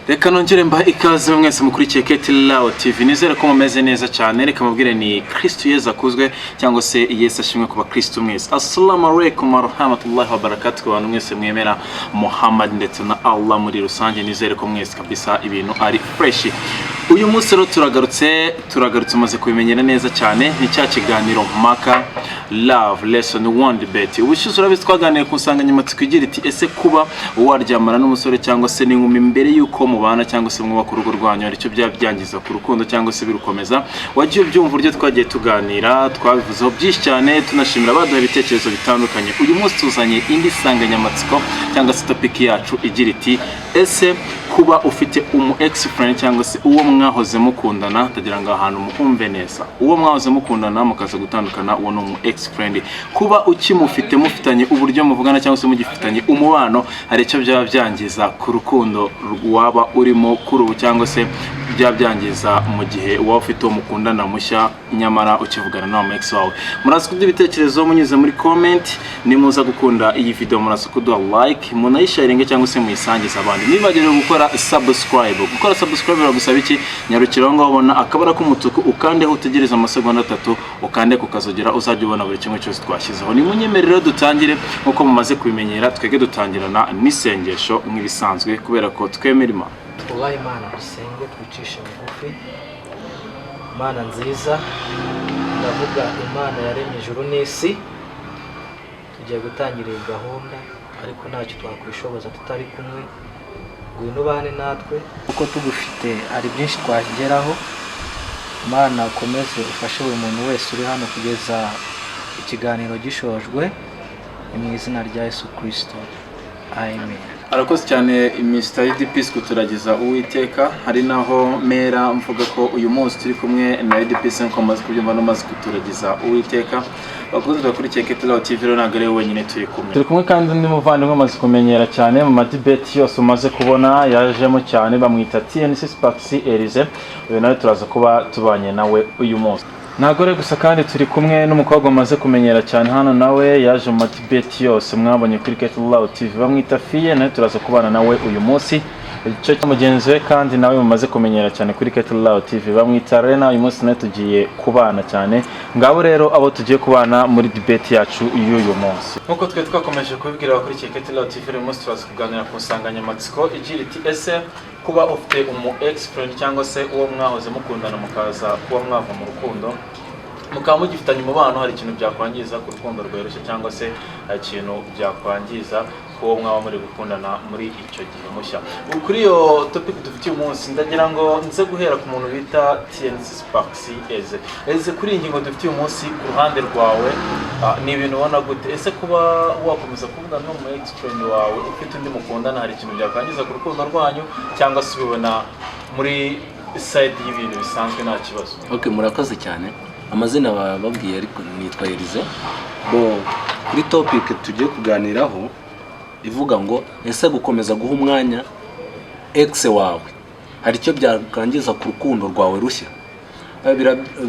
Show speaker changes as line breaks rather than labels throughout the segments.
Reka nongere mbahe ikaze mwese mukurikiye Keti Lao TV. Nizere ko mumeze neza cyane. Reka mubwire ni Kristo Yesu akuzwe, cyangwa se Yesu ashimwe ku bakristo mwese. Assalamu alaikum warahmatullahi wabarakatuh ku bantu mwese mwemera Muhammad ndetse na Allah muri rusange. Nizere ko mwese kabisa ibintu ari fresh. Uyu munsi rero turagarutse, umaze kubimenyera neza cyane, ni cya kiganiro mpaka Love Lesson One Debate. Ubushize urabizi twaganiriye ku nsanganyamatsiko igira iti: "Ese kuba waryamana n'umusore cyangwa se n'inkumi mbere y'uko mubana cyangwa se mwubaka urugo rwanyu, hari icyo byaba byangiza ku rukundo cyangwa se birukomeza?" Wagiye ubyumva uburyo twagiye tuganira, twabivuzeho byinshi cyane, tunashimira abaduha ibitekerezo bitandukanye. Uyu munsi tuzanye indi nsanganyamatsiko cyangwa se topic yacu igira iti: "Ese kuba ufite umu ex friend cyangwa se uwo mwahoze mukundana", ndagira ngo ahantu mukumve neza, uwo mwahoze mukundana mukaza gutandukana, uwo ni umu ex friend, kuba ukimufite, mufitanye uburyo muvugana cyangwa se mugifitanye umubano, hari icyo byaba byangiza ku rukundo waba urimo kuri ubu, cyangwa se byaba byangiza mu gihe waba ufite uwo mukundana mushya nyamara ukivugana na wa ex wawe? Muraza kuduha ibitekerezo munyuze muri comment. Nimuza gukunda iyi video, muraza kuduha like, munayisharinge cyangwa se muyisangize abandi. Nibagire gukora subscribe. Gukora subscribe biragusaba iki? Nyarukira aho ngaho ubona akabara k'umutuku, ukandeho, utegereze amasegonda 3, ukande kukazogera, uzajya ubona buri kimwe cyose twashyizeho. Nimunyemerere rero dutangire. Nk'uko mumaze kubimenyera, twebwe dutangirana n'isengesho nk'ibisanzwe, kubera ko twemera Imana.
Twubahe Imana, dusenge, twicishe bugufi. Imana nziza, ndavuga Imana yaremye ijuru n'isi, tugiye gutangira iyi gahunda, ariko ntacyo twakwishoboza tutari kumwe. Ngwino ubane natwe, kuko tugufite hari byinshi twageraho. Imana, ukomeze ufashe buri muntu wese uri hano kugeza ikiganiro gishojwe. Ni mu izina rya Yesu Kirisito, amen.
Arakoze cyane Mr. UDPs kuturagiza Uwiteka. Hari naho mera mvuga ko uyu munsi turi kumwe na UDPs, nkuko mumaze kubyumva, n'umaze kuturagiza Uwiteka. Bakunze bakurikiye Ketelaho TV rero, ntabwo ari we wenyine turi kumwe. Turi kumwe kandi undi muvandimwe umaze kumenyera cyane mu madebate yose umaze kubona yajemo cyane, bamwita TNC Sparks Elise. Uyu nawe turaza kuba tubanye nawe uyu munsi. Ntabwo ari gusa kandi turi kumwe n'umukobwa umaze kumenyera cyane hano, nawe yaje mu madebate yose mwabonye kuri Ketelaho TV, bamwita Fiye, nawe turaza kubana nawe uyu munsi. Igice cya mugenzi we kandi nawe mumaze kumenyera cyane kuri Ketelaho TV, bamwita Rena. Uyu munsi nawe tugiye kubana cyane. Ngabo rero abo tugiye kubana muri debate yacu y'uyu munsi. Nk'uko twe twakomeje kubibwira abakurikiye Ketelaho TV, uyu munsi turaza kuganira ku nsanganyamatsiko igira iti: "Ese kuba ufite umu ex friend cyangwa se uwo mwahoze mukundana mukaza kuba mwava mu rukundo, mukaba mugifitanye umubano, hari ikintu byakwangiza ku rukundo rworoshye cyangwa se hari ikintu byakwangiza ku uwo mwaba muri gukundana muri icyo gihe mushya?" Ubu kuri iyo topic dufite uyu munsi, ndagira ngo nze guhera ku muntu bita TNC Sparks Eze. Eze, kuri iyi ngingo dufite uyu munsi, ku ruhande rwawe ni ibintu ubona gute? Ese kuba wakomeza kuvugana n'umu ex friend wawe ufite undi mukundana, hari ikintu byakwangiza ku rukundo rwanyu, cyangwa se ubibona muri side y'ibintu bisanzwe, nta kibazo?
Ok, murakoze cyane. Amazina bababwiye, ariko nitwa Elize. Bo kuri topic tugiye kuganiraho ivuga ngo: "Ese gukomeza guha umwanya ex wawe hari icyo byakwangiza ku rukundo rwawe rushya?"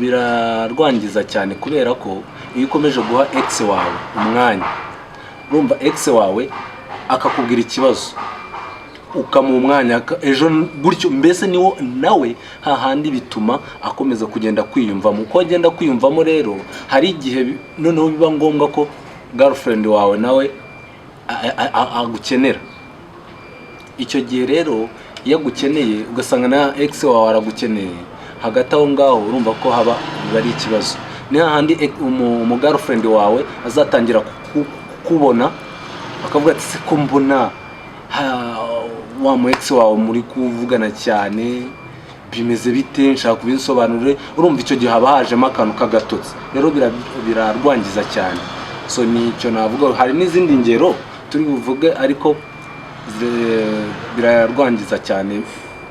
Birarwangiza cyane, kubera ko iyo ukomeje guha ex wawe umwanya, urumva ex wawe akakubwira ikibazo, ukamuha umwanya, ejo gutyo, mbese niwo nawe hahandi bituma akomeza kugenda kwiyumvamo. Uko agenda kwiyumvamo rero, hari igihe noneho biba ngombwa ko girlfriend wawe nawe agukenera. Icyo gihe rero iyo agukeneye, ugasanga na ex wawe aragukeneye, hagati aho ngaho urumva ko haba biba ari ikibazo. Ni hahandi umu girlfriend wawe azatangira kukubona akavuga ati: "Se ko mbona wa mu ex wawe muri kuvugana cyane, bimeze bite? Nshaka kubisobanurire." Urumva icyo gihe haba hajemo akantu k'agatotsi. Rero birarwangiza cyane. So nicyo navuga. Hari n'izindi ngero turi buvuge, ariko birarwangiza cyane,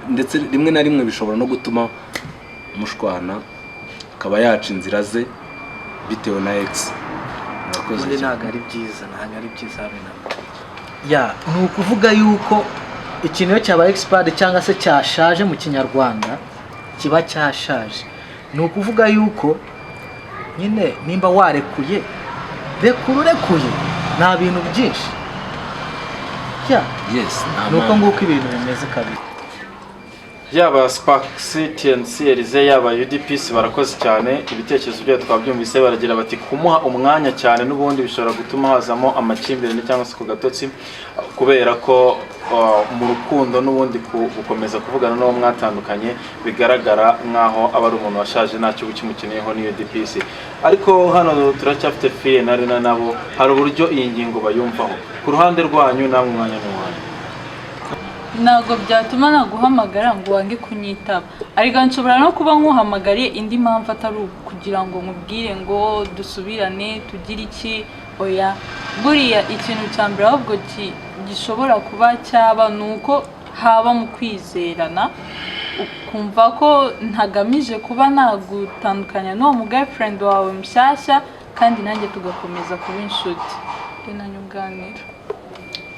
ndetse rimwe na rimwe bishobora no gutuma mushwana, akaba yaca inzira ze bitewe na ex. Murakoze
Ubundi
cyane.
Ntabwo ari byiza, ntabwo ari byiza habe na mba. Ya, ni ukuvuga yuko ikintu iyo cyabaye expired cyangwa se cyashaje, mu Kinyarwanda kiba cyashaje. Ni ukuvuga yuko nyine nimba warekuye, rekura urekuye, nta bintu byinshi ya
Yes, nta
ni uko
mpamvu.
nguko ibintu bimeze kabiri.
Yaba Sparks, TNC, Elize, yaba UDPC, barakoze cyane. Ibitekerezo byabo twabyumvise. Baragira bati kumuha umwanya cyane n'ubundi bishobora gutuma hazamo amakimbirane cyangwa se ku gatotsi, kubera ko mu rukundo n'ubundi gukomeza kuvugana n'uwo mwatandukanye bigaragara nk'aho aba ari umuntu washaje, ntacyo uba ukimukeneyeho. Ni UDPC. Ariko hano turacyafite Fiye na Rena, nabo hari uburyo iyi ngingo bayumvaho. Ku ruhande rwanyu namwe, umwanya ni uwanyu.
Ntabwo byatuma naguhamagara ngo wange kunyitaba, ariko nshobora no kuba nkuhamagariye indi mpamvu atari ukugira ngo nkubwire ngo dusubirane tugire iki. Oya, buriya ikintu cya mbere ahubwo gishobora kuba cyaba ni uko haba mu kwizerana, ukumva ko ntagamije kuba nagutandukanya n'uwo mu girlfriend wawe mushyashya, kandi nanjye tugakomeza kuba inshuti. Rero nyunganira.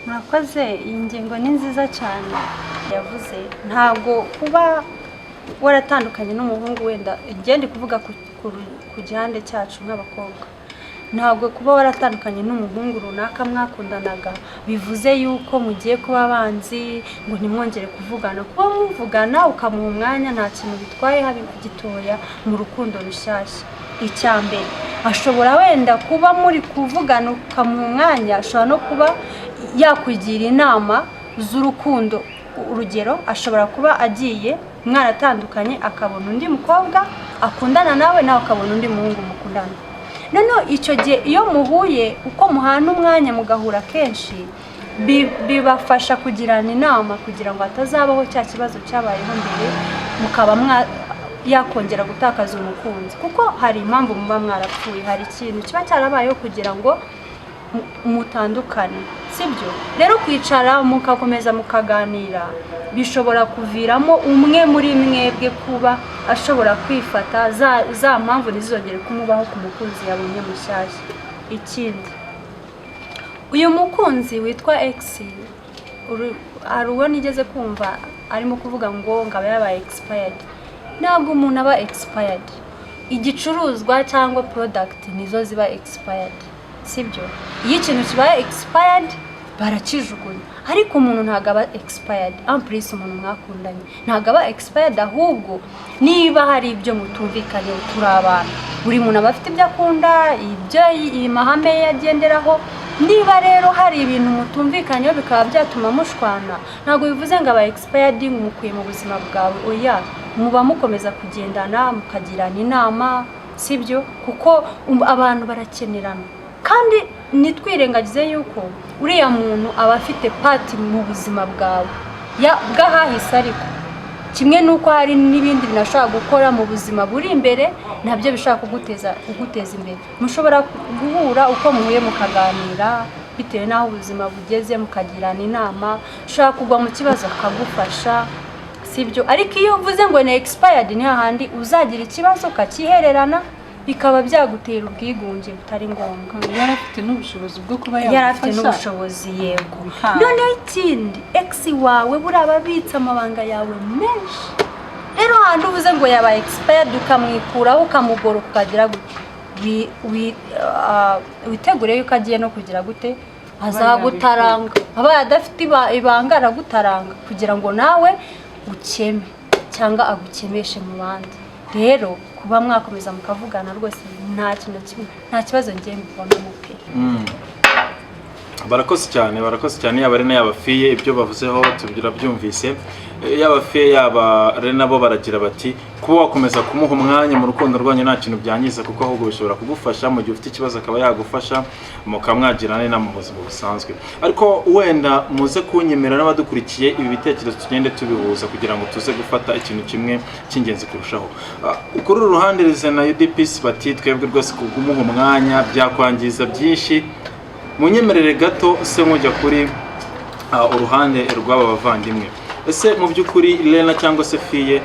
Murakoze, iyi ngingo ni nziza cyane yavuze. Ntabwo kuba waratandukanye n'umuhungu, wenda igenda kuvuga ku gihande cyacu nk'abakobwa, ntabwo kuba waratandukanye n'umuhungu runaka mwakundanaga bivuze yuko mugiye kuba abanzi ngo ntimwongere kuvugana. Kuba muvugana ukamuha umwanya nta kintu bitwaye, habe na gitoya, mu rukundo rushyashya. Icya mbere, ashobora wenda kuba muri kuvugana ukamuha umwanya, ashobora no kuba yakugira inama z'urukundo. Urugero, ashobora kuba agiye mwaratandukanye akabona undi mukobwa akundana nawe, nawe ukabona undi muhungu mukundana. Noneho icyo gihe iyo muhuye, uko muhana umwanya mugahura kenshi, bibafasha kugirana inama kugira ngo hatazabaho cya kibazo cyabayeho mbere, mukaba yakongera gutakaza umukunzi, kuko hari impamvu muba mwarapfuye, hari ikintu kiba cyarabayeho kugira ngo mutandukane, sibyo? Rero kwicara mugakomeza mukaganira bishobora kuviramo umwe muri mwebwe kuba ashobora kwifata, za mpamvu ntizizongere kumubaho ku mukunzi yabonye mushyashya. Ikindi, uyu mukunzi witwa ex, hari uwo nigeze kumva arimo kuvuga ngo aba yabaye expired. Ntabwo umuntu aba expired. Igicuruzwa cyangwa product nizo ziba expired, sibyo? Iyo ikintu kibaye expired barakijugunya, ariko umuntu ntabwo aba expired. En plus, umuntu mwakundanye ntabwo aba expired. Ahubwo niba hari ibyo mutumvikanye, turi abantu, buri muntu aba afite ibyo akunda, ibyo mahame ye agenderaho. Niba rero hari ibintu mutumvikanyeho bikaba byatuma mushwana, ntabwo bivuze ngo aba expired, ngo umukuye mu buzima bwawe. Oya, muba mukomeza kugendana mukagirana inama, sibyo? Kuko abantu barakenerana, kandi ntitwirengagize yuko uriya muntu aba afite part mu buzima bwawe bw'ahahise, ariko kimwe n'uko hari n'ibindi binashobora gukora mu buzima buri imbere, nabyo bishobora kuguteza imbere. Mushobora guhura, uko muhuye mukaganira bitewe n'aho ubuzima bugeze, mukagirana inama, ushobora kugwa mu kibazo akagufasha, sibyo? Ariko iyo uvuze ngo ni expired, ni hahandi uzagira ikibazo ukakihererana, bikaba byagutera ubwigunge butari ngombwa.
Yari afite n'ubushobozi bwo kuba
Yari afite
yagufasha.
n'ubushobozi, yego.
Ha.
Noneho ikindi, ex wawe buriya aba abitse amabanga yawe menshi. Rero handi uvuze ngo yabaye expired ukamwikuraho, ukamugora, ukagira gute, witegure yuko agiye no kugira gute, azagutaranga. Abaye adafite ibanga aragutaranga kugira ngo nawe ukeme cyangwa agukemeshe mu bandi. Rero kuba mwakomeza mukavugana rwose nta kintu na kimwe, nta kibazo ngiye mbibonamo pe.
Barakoze cyane, barakoze cyane, yaba Rena yaba Fiye, ibyo bavuzeho turabyumvise. Yaba Fiye yaba Rena, bo baragira bati kuba wakomeza kumuha umwanya mu rukundo rwanyu nta kintu byangiza, kuko ahubwo bishobora kugufasha mu gihe ufite ikibazo akaba yagufasha, mukaba mwagirana inama mu buzima busanzwe. Ariko wenda muze kunyemera n'abadukurikiye, ibi bitekerezo tugende tubihuza kugira ngo tuze gufata ikintu kimwe cy'ingenzi kurushaho. Kuri uru ruhande Rize na UDPC bati twebwe rwose kumuha umwanya byakwangiza byinshi. Munyemerere gato se nkujya kuri uruhande rw'aba bavandimwe. Ese mu by'ukuri Lena cyangwa se Fiye,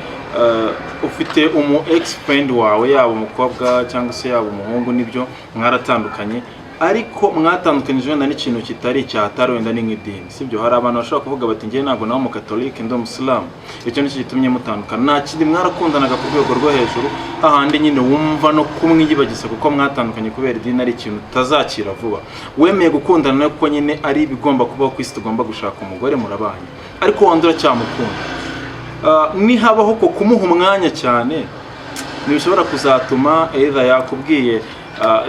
ufite umu ex friend wawe, yaba umukobwa cyangwa se yaba umuhungu, nibyo mwaratandukanye, ariko mwatandukanyije wenda n'ikintu kitari icyahatari, wenda ni nk'idini, sibyo? Hari abantu bashobora kuvuga bati njyewe ntabwo nawe umukatolike, ndi umusilamu, icyo nicyo gitumye mutandukana. Nta kindi, mwarakundanaga ku rwego rwo hejuru, hahandi nyine wumva no kumwiyibagiza kuko mwatandukanye kubera idini ari ikintu utazakira vuba. Wemeye gukundana nawe kuko nyine ari ibigomba kubaho ku isi, tugomba gushaka umugore, murabanye, ariko wandi uracyamukunda. Nihabaho ko kumuha umwanya cyane, ntibishobora kuzatuma either yakubwiye,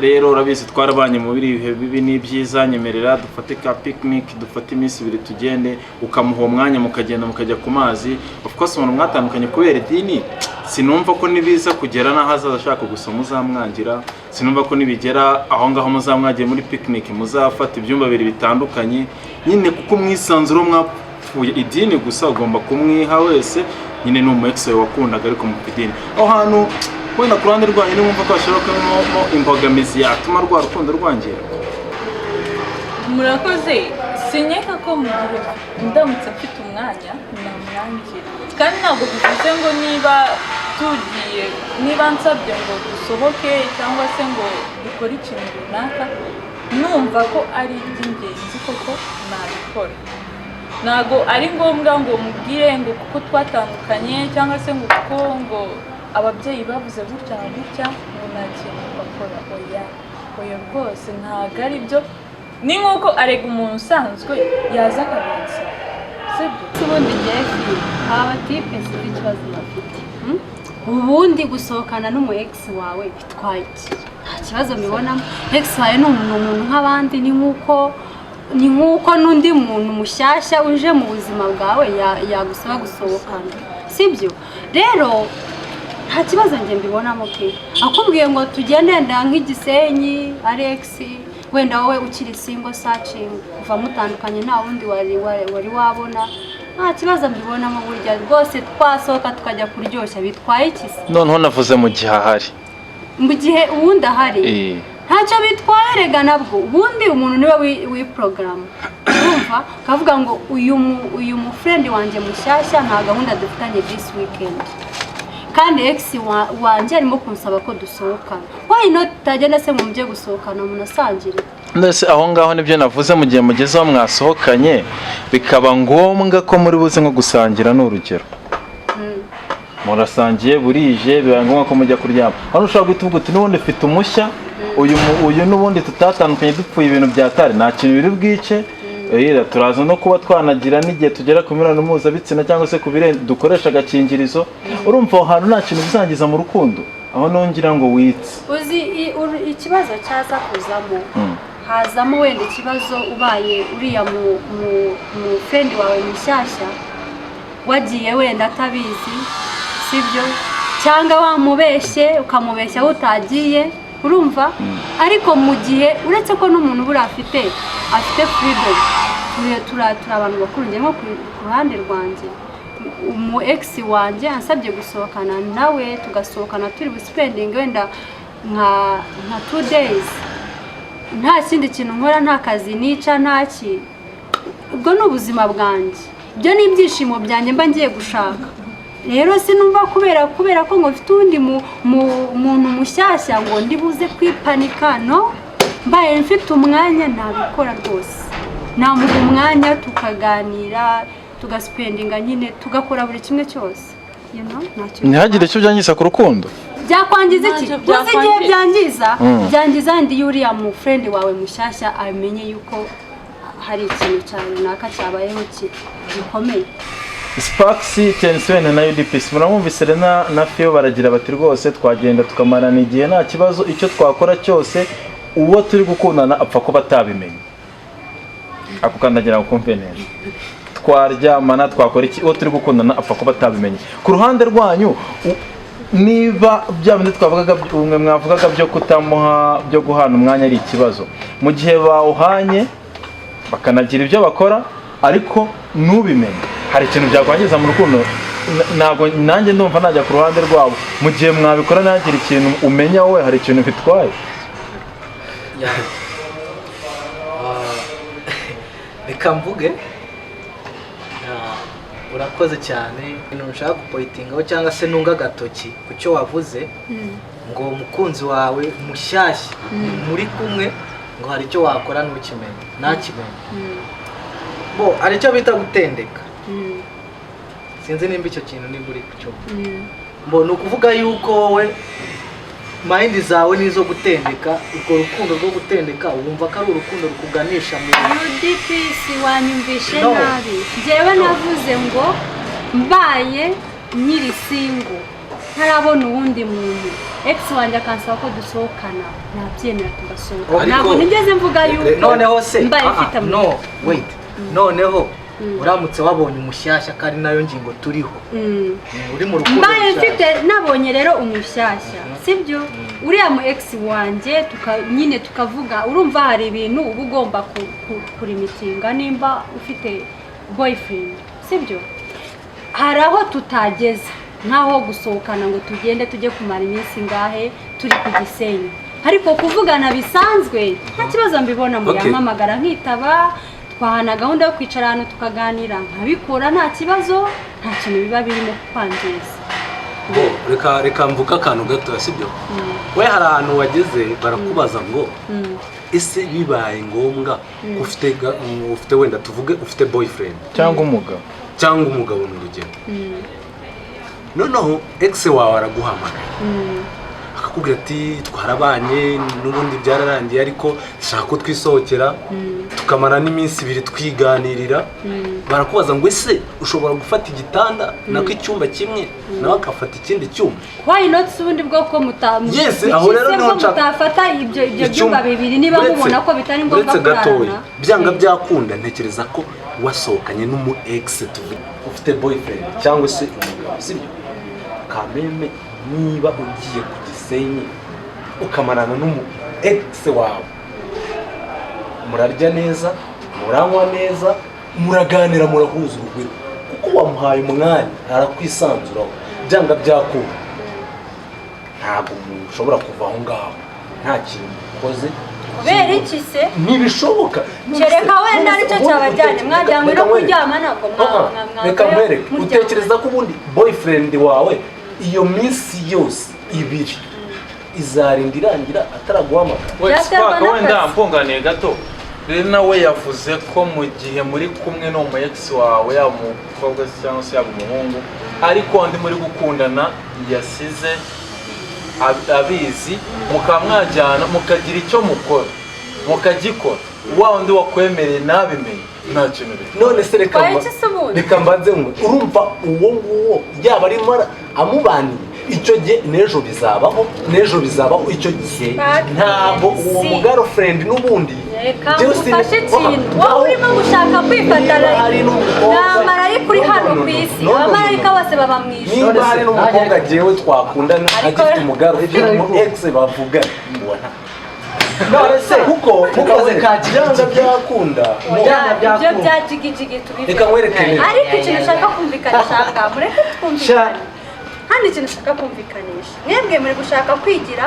rero urabizi twarabanye mu biri ibihe bibi n'ibyiza, nyemerera dufate ka picnic, dufate iminsi 2 tugende, ukamuha uwo mwanya mukagenda mukajya ku mazi. Of course umuntu mwatandukanye kubera idini, sinumva ko nibiza kugera n'aho azaza ashaka gusa muzamwangira. Sinumva ko nibigera aho ngaho muzamwagiye muri picnic muzafata ibyumba bibiri bitandukanye nyine, kuko umwisanzuro mwapfuye idini gusa ugomba kumwiha wese nyine ni umu ex wawe wakundaga ariko mu idini. Aho hantu wenda ku ruhande rwanyu nimwumva ko hashobora kubamo imbogamizi yatuma rwa rukundo rwangirika.
Murakoze. Sinkeka ko mu gihe ndamutse mfite umwanya namwangira, kandi ntabwo bivuze ngo niba tugiye, niba nsabye ngo dusohoke cyangwa se ngo dukore ikintu runaka, numva ko ari iby'ingenzi koko nabikora. Ntabwo ari ngombwa ngo mubwire ngo kuko twatandukanye, cyangwa se ngo kuko ngo ababyeyi bavuze gutya na gutya, ngo nta kintu bakora. Oya, oya, rwose ntabwo ari byo. Ni nk'uko arega umuntu usanzwe yaza akabinsaba, sibyo?
Ubundi Jeff, aba batipe sinzi ikibazo bafite. Ubundi gusohokana n'umu ex wawe bitwaye iki? Nta kibazo mbibonamo. Ex wawe ni umuntu nk'abandi, ni nk'uko n'undi muntu mushyashya uje mu buzima bwawe yagusaba gusohokana, sibyo? Rero nta kibazo njye mbibonamo pe. Akubwiye ngo tugende wenda nk'igisenyi, Alex, wenda wowe ukiri single searching, kuva mutandukanye nta wundi wari wabona, nta kibazo mbibonamo. Burya rwose twasohoka tukajya kuryoshya, bitwaye iki se?
Noneho navuze mu gihe ahari.
Mu gihe uwundi ahari ntacyo bitwaye rega. Nabwo ubundi umuntu niwe wiporogaramu, urumva, akavuga ngo uyu mu friend wanjye mushyashya nta gahunda dufitanye this weekend, kandi ex wanjye arimo kunsaba ko dusohokana. Why not tutagenda se mu mujye gusohokana munasangire?
Ndetse aho ngaho nibyo navuze, mu gihe mugezeho mwasohokanye bikaba ngombwa ko muri buze nko gusangira, ni urugero murasangiye burije, bibaye ngombwa ko mujya kuryama, hano ushobora guhita uvuga uti n'ubundi mfite umushya, uyu n'ubundi tutatandukanye dupfuye ibintu bya tari, nta kintu biri bwice. Turaza no kuba twanagira n'igihe tugera ku mibonano mpuzabitsina cyangwa se ku birenze dukoresha agakingirizo. Urumva aho hantu nta kintu bizangiza mu rukundo? Aho nongera ngo witse.
Uzi ikibazo cyaza kuzamo, hazamo wenda ikibazo ubaye uriya mu friend wawe mushyashya wagiye wenda atabizi, sibyo? Cyangwa wamubeshye, ukamubeshya aho utagiye, urumva? Ariko mu gihe uretse ko n'umuntu buriya afite freedom, turi abantu bakuru. Njye nko ku ruhande rwanjye, umu ex wanjye ansabye gusohokana nawe, tugasohokana, turi buspending wenda nka 2 days, nta kindi kintu nkora, nta kazi nica, nta ki, ubwo ni ubuzima bwanjye, ibyo ni ibyishimo byanjye mba ngiye gushaka. Rero sinumva kubera ko ngo mfite uwundi muntu mushyashya ngo ndi buze kwipanika. No mbaye mfite umwanya nabikora rwose, namuha umwanya tukaganira, tugaspendinga nyine, tugakora buri kimwe cyose, ntacyo.
Ntihagire icyo byangiza ku rukundo.
Byakwangiza iki?
Ntacyo
Uzi igihe
byakwangiza.
byangiza? Byangiza ndi uriya mu friend wawe mushyashya amenye yuko hari ikintu cya runaka cyabayeho gikomeye.
Sparks Tension na UDPC muramwumvise. Rena na Fio baragira bati rwose twagenda tukamarana igihe nta kibazo, icyo twakora cyose uwo turi gukundana apfa kuba atabimenye. Ako kandagira ngo kumve neza, twaryamana, twakora iki, uwo turi gukundana apfa kuba atabimenye. Ku ruhande rwanyu, niba bya bindi twavugaga, umwe mwavugaga byo kutamuha, byo guhana umwanya ari ikibazo, mu gihe bawuhanye bakanagira ibyo bakora ariko ntubimenye, hari ikintu byakwangiza mu rukundo? Ntabwo nanjye ndumva najya ku ruhande rwabo. Mu gihe mwabikora ntihagire ikintu umenya wowe, hari ikintu bitwaye?
Ya. Reka mvuge. Urakoze cyane. Ibintu nshaka gupointingaho cyangwa se nunga agatoki ku cyo wavuze ngo umukunzi wawe mushyashya muri kumwe, ngo hari icyo wakora ntukimenye, ntakimenye. Bo hari icyo bita gutendeka. Sinzi nimba icyo kintu nimba uri kucyumva. Mbo ni ukuvuga yuko wowe mind zawe ni izo gutendeka, urwo rukundo rwo gutendeka wumva ko ari urukundo rukuganisha mu
UDPC, wanyumvishe
No.
nabi. Njyewe navuze ngo Mbaye nkiri single, ntarabona uwundi muntu, ex wanjye akansaba ko dusohokana, nabyemera tugasohoka. Ntabwo nigeze mvuga yuko
Noneho se
mbaye
ah,
mfite
ah, no, wait, noneho uramutse wabonye umushyashya, kandi nayo ngingo turiho, uri mu rukundo
Mbaye
rushyashya.
mfite, nabonye rero umushyashya, sibyo, uriya mu ex wanjye nyine tukavuga, urumva hari ibintu uba ugomba kulimitinga nimba ufite boyfriend, sibyo? Hari aho tutageza nk'aho gusohokana ngo tugende tujye kumara iminsi ngahe turi ku Gisenyi, ariko kuvugana bisanzwe nta kibazo mbibona. Yampamagara nkitaba, twahana gahunda yo kwicara ahantu tukaganira, nkabikora nta kibazo, nta kintu biba birimo kwangiza.
Bo, reka mvuge akantu gato, sibyo? We hari ahantu wageze barakubaza ngo ese bibaye ngombwa ko ufite wenda tuvuge ufite boyfriend
cyangwa umugabo
cyangwa umugabo, ni urugero, noneho ex wawe araguhamagaye akakubwira ati: "Twarabanye n'ubundi byararangiye, ariko shaka ko twisohokera tukamara n'iminsi 2 twiganirira." Barakubaza ngo ese ushobora gufata igitanda, nako icyumba kimwe, nawe agafata ikindi cyumba?
Why not se? Ubundi bwoko muta
Yes, aho rero
bwo
niho nshaka-
mutafata ibyo byumba bibiri niba mubona ko bitari ngombwa
Uretse gatoya,
kurarana.
byanga byakunda ntekereza ko wasohokanye n'umu ex, tuvuge ufite boyfriend cyangwa se umugabo, sibyo? Kameme, niba ugiye ku Gisenyi ukamarana n'umu ex wawe, murarya neza, muranywa neza, muraganira, murahuza urugwiro, kuko wamuhaye umwanya arakwisanzuraho, byanga byakunda ntabwo ushobora kuva aho ngaho nta kintu mukoze.
Kubera iki se?
Ntibishoboka.
Kereka wenda aricyo cyabajyanye, mwajyanywe no kuryama, ntabwo
Reka nkwereke.
muryamana.
Utekereza ko ubundi boyfriend wawe iyo minsi yose 2 izarinda irangira ataraguhamagara?
We
Byaterwa
Spark, wenda
n'akazi.
mpunganiye gato rero, nawe yavuze ko mu gihe muri kumwe n'umu ex wawe, yaba umukobwa se cyangwa se yaba umuhungu, ariko undi muri gukundana yasize abizi, mukaba mwajyana mukagira icyo mukora, mukagikora, wa wundi wakwemereye ntabimenye, nta kintu bitwaye.
None se reka
Waye iki se ubundi?
Reka mbanze ngo urumva uwo nguwo yaba arimo amubaniye icyo gihe, n'ejo bizabaho, n'ejo bizabaho, icyo gihe
Spark,
ntabwo uwo
si.
mu girlfriend n'ubundi
Reka
Njyewe
ngufashe ikintu. Wowe urimo gushaka kwifata
Niba
like
hari n'umukobwa-
nta marayika uri
No, no,
hano
no,
ku
no.
isi.
No, no, no,
Abamarayika
no.
bose baba mu ijuru.
Niba
None se,
hari n'umukobwa jyewe twakundana
Ariko-
agifite umu girlfriend, umu ex bavugana, ubona
None se
kuko
mukoze ka
byanga byakunda.
Oya,
Byanga
ibyo
byakunda.
bya jigijigi tubive.
Reka nkwereke rero.
Ariko ikintu ushaka kumvikanisha aha ngaha, mureke twumvikane hano. Ikintu ushaka kumvikanisha, mwebwe muri gushaka kwigira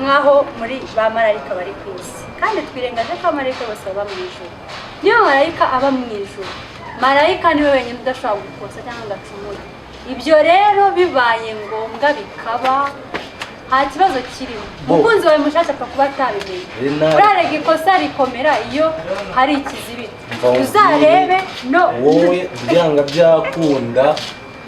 nk'aho muri ba marayika bari ku isi, kandi twirengaje ko abamarayika bose baba mu ijuru. Niba marayika aba mu ijuru, marayika niwe wenyine udashobora gukosa cyangwa ngo acumure. Ibyo rero bibaye ngombwa bikaba, nta kibazo kirimo.
Bo.
Umukunzi wawe mushyashya apfa kuba atabimenye.
Rena-
Urarega, ikosa rikomera iyo hari ikizibiti.
Mva nkubwire,
Uzarebe no
wowe byanga byakunda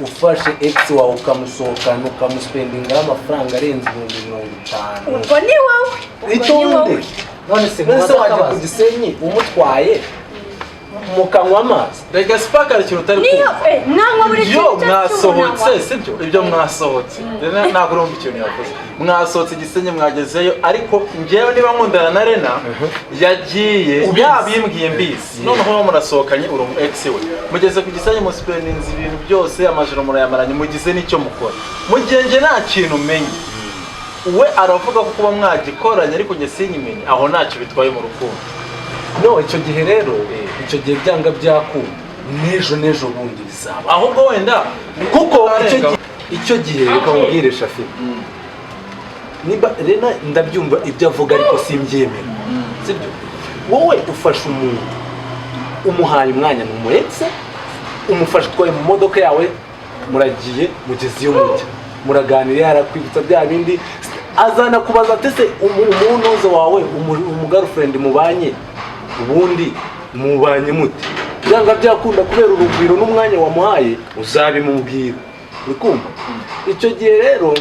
ufashe ex wawe ukamusohokana, ukamuspendingaho amafaranga arenze 50,000,
Ubwo ni wowe, ubwo ni
itonde.
wowe.
None se
None se
mubaze
wajya ku
akabazo.
Gisenyi umutwaye mukanywa amazi?
Reka Spark, hari ikintu utari
Niyo
kumva.
mwanywa buri
Ibyo
kintu cyose
mwasohotse,
cy'umunwa.
sibyo? Ibyo mwasohotse. Rena ntabwo urumva ikintu yavuze. Mwasohotse Gisenyi, mwagezeyo, ariko njyewe niba nkundana na Rena yagiye
Ubizi.
yabimbwiye mbizi, noneho murasohokanye, uri umu ex we, mugeze ku Gisenyi, musipendinze ibintu byose, amajoro murayamaranye, mugize n'icyo mukora, mu gihe njye nta kintu menye, we aravuga ko kuba mwagikoranye ariko njye sinyimenye, aho ntacyo bitwaye mu rukundo.
No, icyo gihe rero, icyo gihe byanga byakunda n'ejo n'ejo bundi bizaba.
Ahubwo wenda
Kuko icyo gihe reka nkubwire, Shafi, niba Rena ndabyumva ibyo avuga ariko simbyemera, sibyo? Wowe ufashe umuntu, umuhaye umwanya, ni umu ex, umufashe utwaye mu modoka yawe, muragiye, mugeze iyo mujya, muraganira, arakwibutsa bya bindi, azana kubaza ati: "Se umunozo wawe, umu girlfriend mubanye, ubundi mubanye mute?" Byanga byakunda, kubera urugwiro n'umwanya wamuhaye, uzabimubwira. Uri kumva? Icyo gihe rero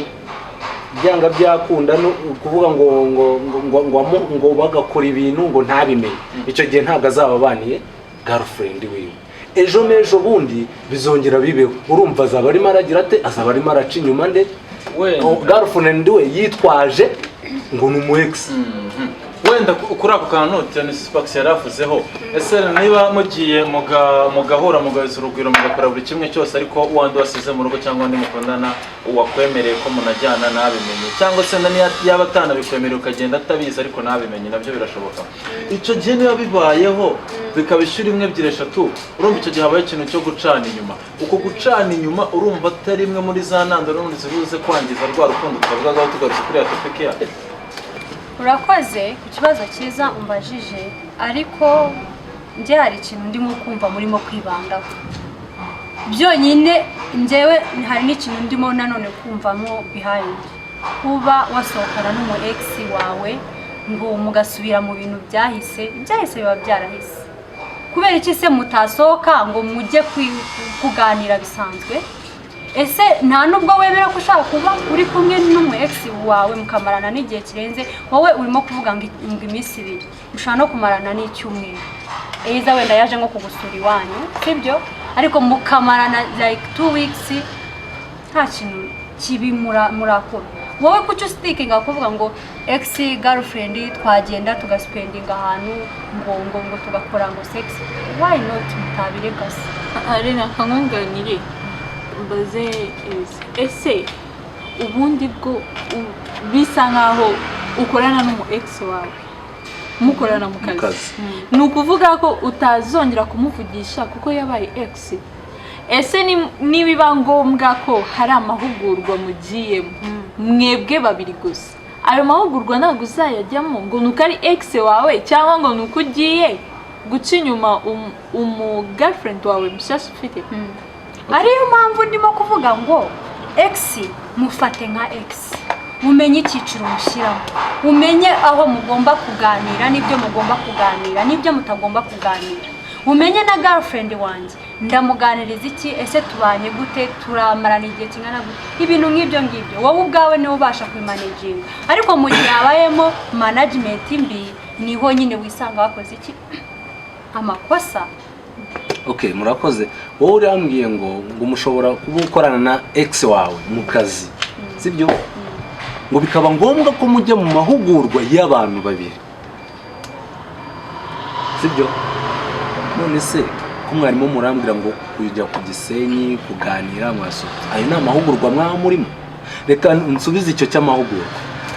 byanga byakunda no kuvuga ngo ngo bagakora ibintu ngo ntabimenye, icyo gihe ntabwo azaba abaniye girlfriend wiwe. Ejo n'ejo bundi bizongera bibeho. Urumva azaba arimo aragira ate? Azaba arimo araca inyuma nde?
Wenda.
Girlfriend we yitwaje ngo ni umu ex.
Wenda kuri ako kantu Tony Sparks yari avuzeho, ese niba mugiye mugahura, mugahuza urugwiro, mugakora buri kimwe cyose, ariko wandi wasize mu rugo cyangwa undi mukundana wakwemereye ko munajyana ntabimenye, cyangwa se na niyo yaba atanabikwemereye ukagenda atabizi ariko ntabimenye, nabyo birashoboka. Icyo gihe niba bibayeho bikaba inshuro imwe, ebyiri, eshatu, urumva icyo gihe habaho ikintu cyo gucana inyuma. Uko gucana inyuma urumva atari imwe muri za ntandaro n'ubundi zibuze kwangiza rwa rukundo twavugagaho, tugarutse kuri ya topic yacu?
Urakoze ku kibazo cyiza umbajije, ariko njye hari ikintu ndimo kumva murimo kwibandaho byonyine. Njyewe hari n'ikintu ndimo nanone kumvamo behind kuba wasohokana n'umu ex wawe ngo mugasubira mu bintu byahise. Ibyahise biba byarahise. Kubera iki se mutasohoka ngo mujye kuganira bisanzwe? Ese nta nubwo wemera ko ushaka kuba uri kumwe n'umu ex wawe mukamarana n'igihe kirenze, wowe urimo kuvuga ngo iminsi 2, ushobora no kumarana n'icyumweru, eza wenda yaje nko kugusura iwanyu, sibyo? Ariko mukamarana like 2 weeks nta kintu kibi murakora. Wowe kuki ustickinga kuvuga ngo ex girlfriend twagenda tugaspendinga ahantu ngo tugakora ngo sex? Why not mutabireka se?
Arena, kankunganire mbaze ese ubundi bwo bisa nkaho ukorana n'umu ex wawe, mukorana mu kazi,
kazi.
Ni ukuvuga ko utazongera kumuvugisha kuko yabaye ex? Ese nibiba ngombwa ko hari amahugurwa mugiyemo mwebwe babiri gusa, ayo mahugurwa ntabwo uzayajyamo ngo ni uko ari ex wawe, cyangwa ngo ni uko ugiye guca inyuma umu girlfriend wawe mushyashya ufite?
Ariyo mpamvu ndimo kuvuga ngo ex mufate nka ex, mumenye icyiciro mushyiramo, umenye aho mugomba kuganira n'ibyo mugomba kuganira n'ibyo mutagomba kuganira, umenye na girlfriend wanjye ndamuganiriza iki, ese tubanye gute, turamarana igihe kingana gute, ibintu nk'ibyo ngibyo. Wowe ubwawe niwe ubasha kubimanaginga, ariko mu gihe habayemo management mbi niho nyine wisanga wakoze iki? Amakosa.
Okay, murakoze. Wowe urambwiye ngo mushobora kuba ukorana na ex wawe mu kazi, sibyo? Ngo bikaba ngombwa ko mujya mu mahugurwa y'abantu babiri, sibyo? None se ko mwarimu murambwira ngo kujya ku Gisenyi kuganira mwasohotse, ayo ni amahugurwa mwaba murimo? Reka nsubize icyo cy'amahugurwa.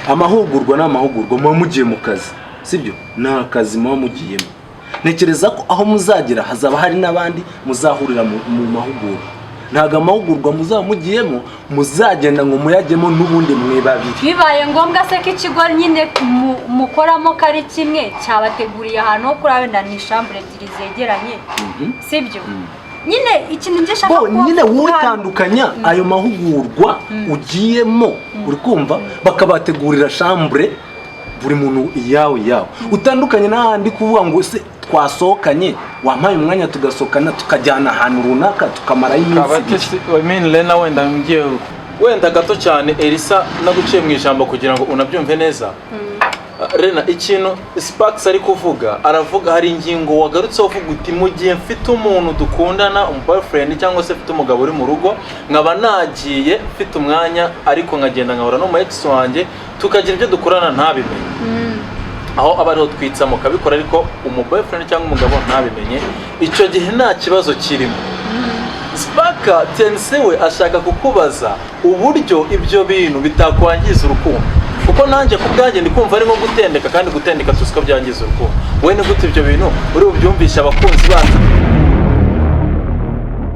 Amahugurwa ni amahugurwa, muba mugiye mu kazi, sibyo? Ni akazi muba mugiyemo. Ntekereza ko aho muzagera hazaba hari n'abandi muzahurira mu mahugurwa. Ntabwo amahugurwa muzaba mugiyemo muzagenda ngo muyajyemo n'ubundi mwe babiri.
Bibaye ngombwa se ko ikigo nyine mukoramo kari kimwe cyabateguriye ahantu ho kuri, wenda ni chambre ebyiri zegeranye, sibyo? Nyine ikintu njye nshaka
Bo nyine wowe tandukanya ayo mahugurwa ugiyemo, uri kumva, bakabategurira chambre buri muntu iyawe iyawe, utandukanye n'ahandi kuvuga ngo se twasohokanye, wampaye umwanya tugasohokana, tukajyana ahantu runaka, tukamarayo iminsi 2.
I mean, Lena, wenda ngiye wenda gato cyane, Elisa naguciye mu ijambo kugira ngo unabyumve neza. Rena, ikintu Sparks ari kuvuga, aravuga hari ingingo wagarutseho uvuga uti mu gihe mfite umuntu dukundana, umu boyfriend, cyangwa se mfite umugabo uri mu rugo, nkaba nagiye mfite umwanya ariko nkagenda nkahura n'umu ex wanjye tukagira ibyo dukorana ntabimenye, aho aba ariho twitsamo kabikora, ariko umu boyfriend cyangwa umugabo ntabimenye, icyo gihe nta kibazo kirimo. Spaka tense we ashaka kukubaza uburyo ibyo bintu bitakwangiza urukundo, kuko nanjye ku bwanjye ndi kumva ari nko gutendeka, kandi gutendeka tuzi ko byangiza urukundo. Wowe ni gute ibyo bintu uri bubyumvishe abakunzi bacu?